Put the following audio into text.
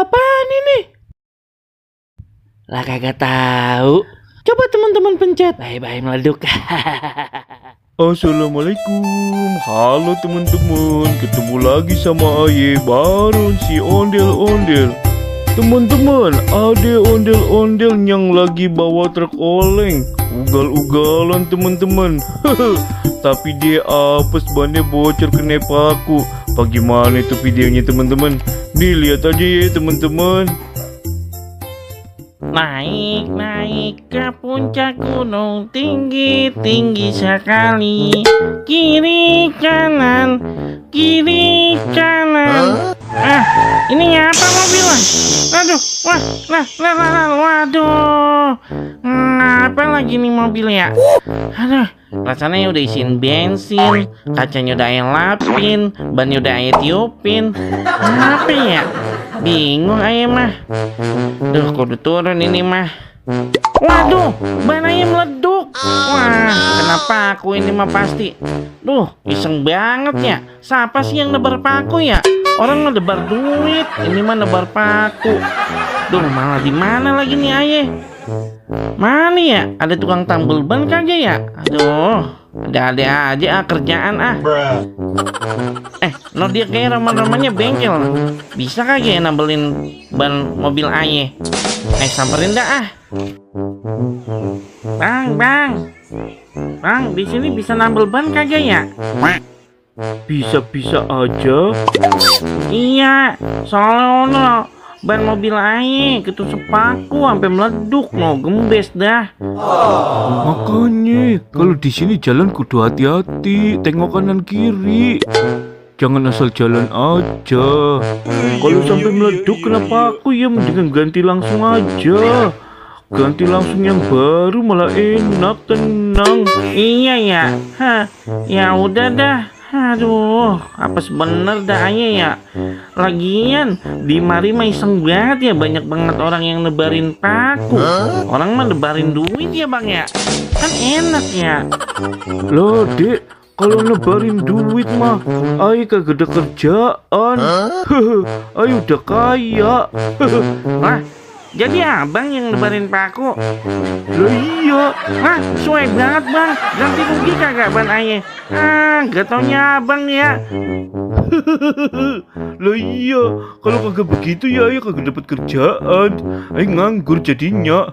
apaan ini? Lah kagak tahu. Coba teman-teman pencet. Bye-bye meleduk. Assalamualaikum, halo teman-teman, ketemu lagi sama Aye Baron si ondel-ondel. Teman-teman, ada ondel-ondel yang lagi bawa truk oleng, ugal-ugalan teman-teman. Tapi dia apes, bannya bocor kena paku. Bagaimana itu videonya teman-teman? Nih lihat aja ya teman-teman. Naik ke puncak gunung tinggi sekali. Kiri kanan. Ini apa mobil? Aduh, waduh. Apa lagi nih mobil ya? Aduh, rasanya udah isiin bensin, kacanya udah Aye lapin, bannya udah Aye tiupin. Apa ya? Bingung Aye mah. Duh, kudu turun ini mah. Waduh, ban Aye meleduk. Wah, kenapa aku ini mah pasti. Duh, iseng banget ya. Siapa sih yang nebar paku ya? Orang nebar duit, ini mah nebar paku. Duh, malah di mana lagi nih Aye? Mana ya? Ada tukang tambal ban kagak ya? Aduh, ada aja kerjaan ah. No dia kayak roman-romannya bengkel. Bisa kagak ya nambelin ban mobil Aye? Samperin dah ah. Bang, di sini bisa nambel ban kagak ya? Bisa-bisa aja. Iya, soalnya ban mobil Aye ketusuk paku sampai meleduk, no gembes dah. Makanya kalau di sini jalan kudu hati-hati, tengok kanan kiri. Jangan asal jalan aja. Kalau sampai meleduk kenapa aku ya mendingan ganti langsung aja. Ganti langsung yang baru malah enak, tenang. Iya ya. Ya udah dah. Aduh, apes bener dah Aye ya. Lagian di mari mah iseng banget ya, banyak banget orang yang nebarin paku. Orang mah nebarin duit ya bang ya. Kan enak ya. Loh dek, kalau nebarin duit mah Aye kagak ada kerjaan. Aye udah kaya. Wah, jadi abang yang nebarin paku? Lah iya. Wah, sesuai banget bang. Ganti rugi kagak ban Aye? Gak taunya abang ya. Lah iya, kalau kagak begitu ya Aye kagak dapat kerjaan. Aye nganggur jadinya.